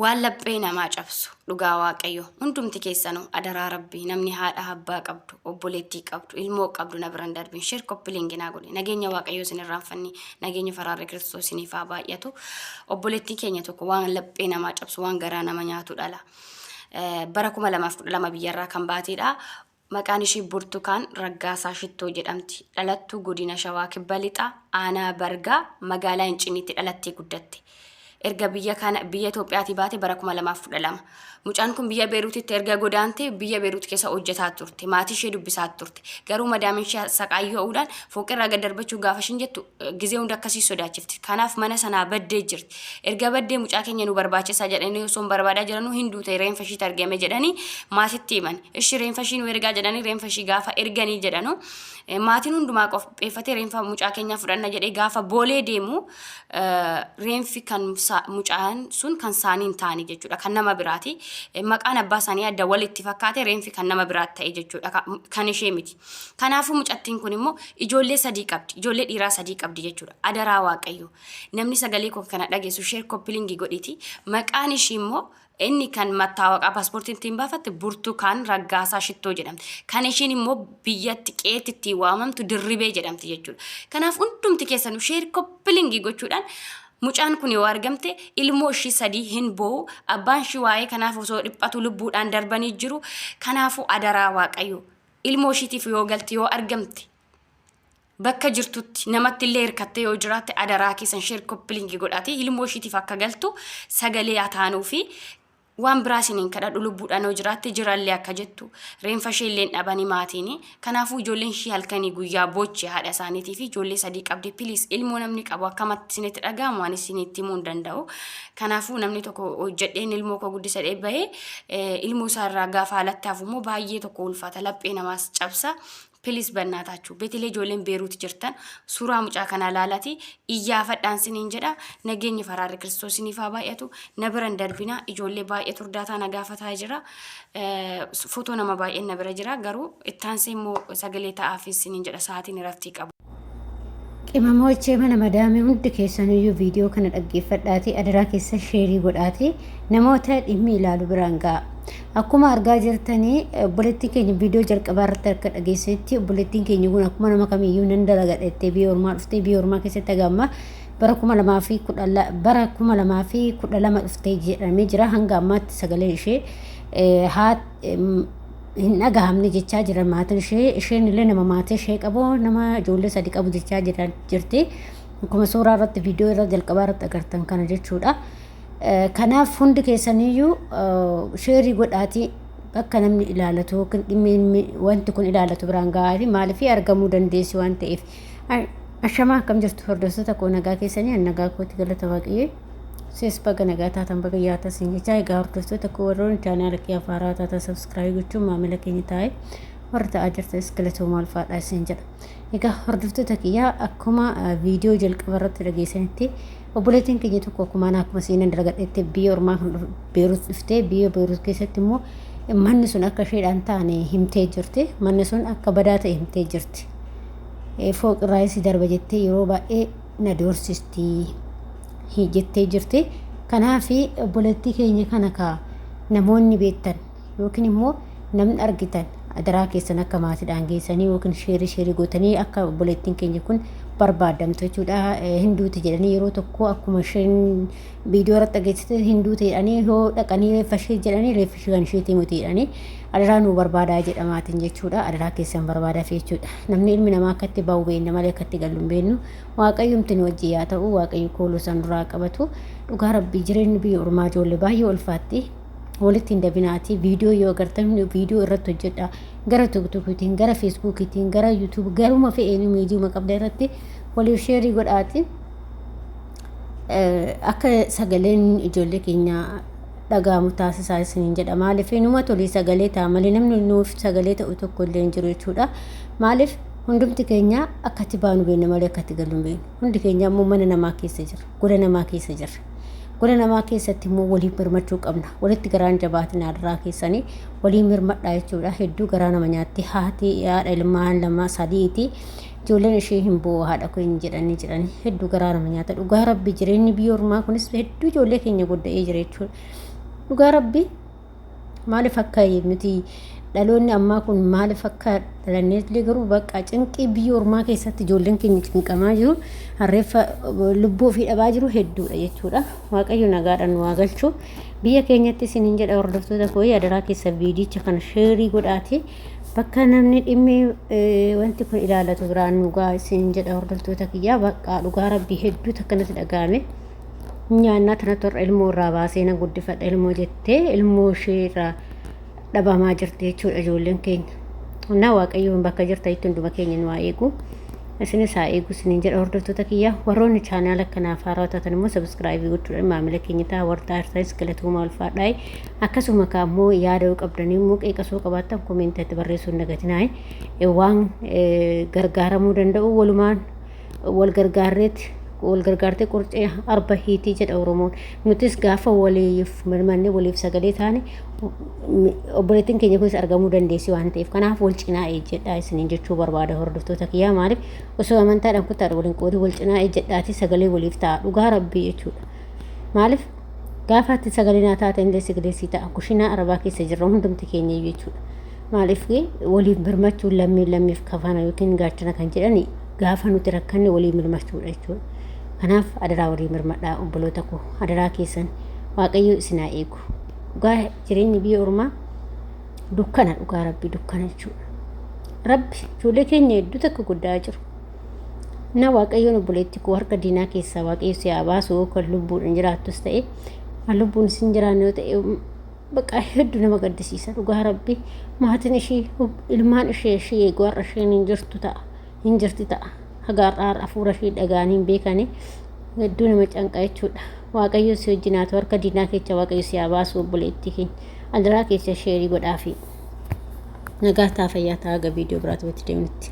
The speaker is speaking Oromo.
Waan laphee namaa cabsu dhugaa Waaqayyo hundumti keessanuu adaraa Rabbii namni haadha abbaa qabdu obboleettii qabdu ilmoo qabdu na biran darbin share copy link naa godhi nageenya Waaqayyo isin irraanfanni nageenya faraarri Kiristoos isiniif haa baay'atu. Obboleettii keenya tokko waan laphee namaa cabsu waan garaa nama nyaatu dhala. Bara 2012 biyyarraa kan baateedha. Maqaan ishii Burtukaan Raggaasaa Shittoo jedhamti. Dhalattuu Godina Shawaa Kibba Lixaa, Aanaa Bargaa, Magaalaa Incinniitti dhalattee guddatte. Erga biyya kana biyya Itoophiyaatii baate bara 2012. Mucaan kun biyya Beeruutitti erga godaante biyya Beeruut keessa hojjetaa turte. Maatii ishee dubbisaa turte. Garuu madaamiin ishee saqaayyoo'uudhaan fooqirraa gad darbachuu gaafa ishiin jettu gizee hunda akkasii sodaachifti. Kanaaf mana sanaa baddee jirti. Erga baddee mucaa keenya nu barbaachisaa jedhanii osoo hin barbaadaa jiranuu hin duute reenfa ishiitti argame jedhanii maatitti himan. Ishi reenfa ishii nu ergaa jedhanii reenfa ishii gaafa erganii jedhanu maatiin hundumaa qopheeffatee reenfa mucaa keenyaa fudhanna jedhee gaafa boolee deemu reenfi kan mucaan sun kan isaanii hin taane jechuudha. Kan nama biraati. Maqaan abbaa isaanii adda walitti fakkaate reenfi kan nama biraatti ta'e jechuudha. Kan ishee miti. Kanaafuu mucattiin kun immoo ijoollee sadii qabdi. Ijoollee dhiiraa sadii qabdi jechuudha. Adaraa Waaqayyo. Namni sagalee koo kana dhageessu share copy link godhiti. Maqaan ishii immoo inni kan mattaawaqaa paaspoortii ittiin baafatte Burtukaan Raggaasaa Shittoo jedhamti. Kan ishiin immoo biyyatti qeetti ittiin waamamtu Dirribee jedhamti jechuudha. Kanaaf hundumti keessanuu share copy link gochuudhaan mucaan kun yoo argamte ilmoo ishii sadii hin boo'u. Abbaan ishii waa'ee kanaaf osoo dhiphatu lubbuudhaan darbanii jiru. Kanaafuu adaraa Waaqayyo. Ilmoo ishiitiif yoo galte yoo argamte bakka jirtutti namatti illee hirkattee yoo jiraatte adaraa keessan share copy link godhaatee ilmoo ishiitiif akka galtu sagalee haa taanuu fi waan biraa isiniin kadhadhu. Lubbuudhaan yoo jiraatte jirallee akka jettu reenfa ishee illee hin dhabanii maatiin. Kanaafuu ijoolleen ishii halkanii guyyaa boochi haadha isaaniitii fi ijoollee sadii qabdi. Please, ilmoo namni qabu akkamatti isinitti dhaga'amu waan isinitti himuu hin danda'u. Kanaafuu namni tokko hojjedheen ilmoo koo guddisa bahee ilmoo isaa irraa gaafa alatti hafu immoo baay'ee tokko ulfaata, laphee namaas cabsa. Please, bannaataachuu beetilee ijoolleen Beeruut jirtan suuraa mucaa kanaa laalati iyyaafadhaan siniin jedha. Nageenyi faraarri Kiristoos siniif haa baay'atu. Na biran darbinaa, ijoollee baay'ee turdaataa na gaafataa jira. Footoo nama baay'een na bira jira, garuu ittaansee immoo sagalee ta'aafis siniin jedha, sa'aatiin irratti qabu. Qimamochee mana madaamii hundi keessaniyyuu viidiyoo kana dhaggeeffadhaatii adaraa keessa share godhaatii namoota dhimmi ilaalu biraan ga'a. Akkuma argaa jirtanii obboleettiin keenya viidiyoo jalqabaa irratti akka dhageessanitti obboleettiin keenya kun akkuma nama kamiyyuu nan dalagadha jettee biyya ormaa dhuftee biyya ormaa keessatti haga bara 2012 dhuftee jedhamee jira. Hanga ammaatti sagaleen ishee haa hin dhagahamne jechaa jiran maatiin ishee. Isheen illee nama maatii ishee qabu, nama ijoollee sadi qabu jechaa jiran jirti. Akkuma suuraa irratti viidiyoo irra jalqabaa irratti agartan kana jechuudha. Kanaaf hundi keessaniyyuu share godhaatii bakka namni ilaalatu yookiin dhimmi wanti kun ilaalatu biraan ga'aatii, maaliif argamuu dandeessi waan ta'eef. Ashamaa, akkam jirtu hordoftoota koo? Nagaa keessanii? An nagaa kooti, galata Waaqayyoo. Sees baga nagaa taatan, baga yaata siin jechaa. Egaa hordoftoota koo, warroonni chaanaala kee haaraa taatan subscribe gochuun maamila keenya taa'e, warra ta'aa jirtanis galatooma, ulfaadhaa isin jedha. Egaa hordoftoota kiyyaa, akkuma viidiyoo jalqaba irratti dhageessanitti obboleettiin keenya tokko akkuma ana akkuma seenan dalagadhetti biyya ormaa kan Beerut dhuftee biyya Beerut keessatti immoo manni sun akka isheedhaan taane himtee jirti. Manni sun akka badaa ta'e himtee jirti. Fooqirraayis darba jettee yeroo baay'ee na doorsisti jettee jirti. Kanaaf obboleettii keenya kana kaa namoonni beektan yookiin immoo namni argitan adaraa keessan akka maatiidhaan geessanii yookiin share share gootanii akka obboleettiin keenya kun barbaadamtu jechuudha. Hinduuti jedhanii yeroo tokko akkuma isheen viidiyoo irratti dhageessite hinduuti jedhanii yoo dhaqanii reeffa ishee jedhanii reeffi ishee kan isheetii miti jedhanii adaraa nuu barbaadaa jedha maatiin jechuudha. Adaraa keessan barbaadaaf jechuudha. Namni ilmi namaa akkatti bahu beekna malee akkatti galu hin beeknu. Waaqayyumti nu wajjin yaa ta'u, Waaqayyo kooluu isaan duraa qabatu. Dhugaa Rabbii, jireenyi biyya ormaa ijoollee baay'ee ulfaatti. Walitti hin dabinaati. Viidiyoo yoo agartan viidiyoo irratti hojjedha. Gara TikTokiitiin, gara Facebookiitiin, gara YouTube, garuma fe'een miidiyuma qabda irratti waliif share godhaati. Akka sagaleen ijoollee keenya dhaga'amu taasisaa isiniin jedha. Maaliif numa tolii sagalee ta'a malee namni nuuf sagalee ta'u tokko illee hin jiru jechuudha. Maaliif hundumti keenya akkatti baanu beekna malee akkatti galu hin beeknu. Hundi keenya immoo mana namaa keessa jira. Gola namaa keessa jirra. Gola namaa keessatti immoo waliin birmachuu qabna. Walitti garaan jabaatin adaraa keessanii waliin birmadhaa jechuudha. Hedduu garaa nama nyaatti haati haadha ilmaan lama sadiiti. Ijoolleen ishee hin bo'u haadha koo hin jedhanii jedhanii hedduu garaa nama nyaata. Dhugaa Rabbi, jireenyi biyya ormaa kunis hedduu ijoollee keenya godda'ee jira jechuudha. Dhugaa rabbi, maaliif akka nuti dhaloonni ammaa kun maaliif akka dhalannee illee garuu bakka cinqii biyya ormaa keessatti ijoolleen keenya cinqamaa jiru, harreeffa lubbuu ofii dhabaa jiru hedduudha jechuudha. Waaqayyo nagaadhaan nu haa galchu. Biyya keenyatti isiniin jedha. Hordoftoota koo, adaraa keessa viidicha kana share godhaati. Bakka namni dhimmi wanti kun ilaalatu biraan nu ga'a isiniin jedha, hordoftoota kiyyaa. Bakka dhugaa rabbii hedduu takkanatti dhaga'ame. Nyaannaa tanatti warra ilmoo irraa baasee na guddifadha ilmoo jettee ilmoo ishee irraa dhabamaa jirti jechuudha ijoolleen keenya. Innaa Waaqayyoon bakka jirtanitti hunduma keenya nu haa eegu. Isinis haa eegu isiniin jedha, hordoftoota kiyya. Warroonni chaanaala kanaaf haaraa taatan immoo subscribe gochuudhaan maamila keenya ta'a. Warra taasisanis galatooma, ulfaadhaa. Akkasuma immoo yaada yoo qabdanii immoo qeeqasoo qabaattan commentitti barreessuu hin dagatinaa. Waan gargaaramuu danda'u walumaan wal gargaarreetti, wal gargaartee qurcee arba hiitii jedha Oromoon. Nutis gaafa waliif mirmannee waliif sagalee taane obboleettiin keenya kunis argamuu dandeessi waan ta'eef, kanaaf wal cinaa ejjedhaa isiniin jechuu barbaada, hordoftoota kiyyaa. Maaliif osoo amantaadhaan kutaadha waliin qoodii, wal cinaa ejjedhaati sagalee waliif ta'a dhugaa rabbii jechuudha. Maaliif gaafa ati sagalee naa taate illee sagalee sii ta'a. Kushinaa arabaa keessa jirra hundumti keenya jechuudha. Maaliif waliif birmachuun lammiin lammiif kafana yookiin gaachana kan jedhani, gaafa nuti rakkanne walii mirmachuudha jechuudha. Kanaaf adaraa walii mirmadhaa, obboloota koo, adaraa keessan. Waaqayyo isin haa eegu. Dhugaa jireenyi biyya ormaa dukkana, dhugaa rabbii dukkana jechuudha. Rabbi ijoollee keenya hedduu takka guddaa jiru. Na Waaqayyoon obboleetti koo harka diinaa keessaa Waaqayyo si haa baasu. Kan lubbuudhaan jiraattus ta'e, kan lubbuun sin jiraanne yoo ta'e, bakka hedduu nama gaddisiisa dhugaa rabbi. Maatiin ishee, ilmaan ishee ishee eegu har'a isheen hin jirtu ta'a, hin jirti ta'a. Haga har'aa hafuura ishee dhaga'anii hin beekani, hedduu nama canqa jechuudha. Waaqayyo si wajjin haa ta'u, harka diinaa keessa Waaqayyo si haa baasu. Obboleettii keenya adaraa keessa share godhaafi. Nagaa ta'a, fayyaa ta'a, haga viidiyoo biraatti walitti deemnutti.